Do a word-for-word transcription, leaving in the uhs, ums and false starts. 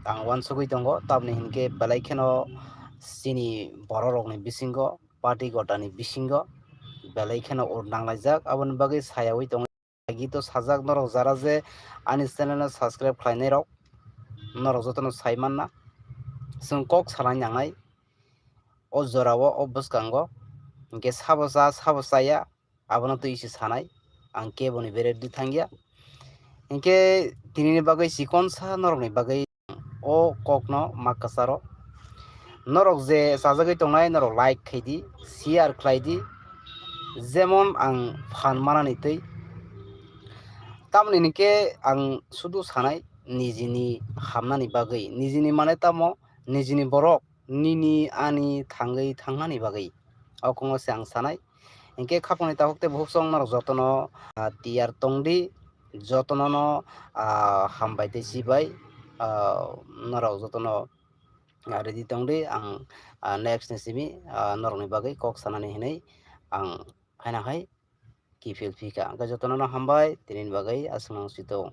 ang uansugwi tongo, tamni hinkhe belai kheno chini bororokni bisingo, party gotani bisingo belai kheno ur nanglaijak. Aboni bagwi sayaui tongo, agi to sajak norok jara je ani channel no subscribe khlainairok, norok jotono sai manna. Chwng kok sana nangnai o jorao, o bwskango, hinkhe sabo cha, sabo chaya, abono twi se sanai, ang keboni bere di thangya. Hinkhe tinini bagwi chikonsa norokni bagwi o kokno ma kwcharo. Norok je chajagwi tongnai, norok like khai di, share khlai di, jemon ang phan manani twi. Tamoni hinkhe ang sudu sanai nijini hamnani bagwi, nijini mane tamo, nijini borok, nini ani thangwi thangnani bagwi. O kokno se ang sanai. Hinkhe khapangni takhuk tei bukhuk song norok jotono, ah, tiyar tongdi, jotono no, ah, hambai tei chibai, ah, norok jotono, ah, ready tongdi. Ang, ah, next ni simi, ah, norokni bagwi kok sanani hinwi ang phaina hai kiphil phika. Hwnkhe jotono no hambai, tinini bagwi aswk nang sitong.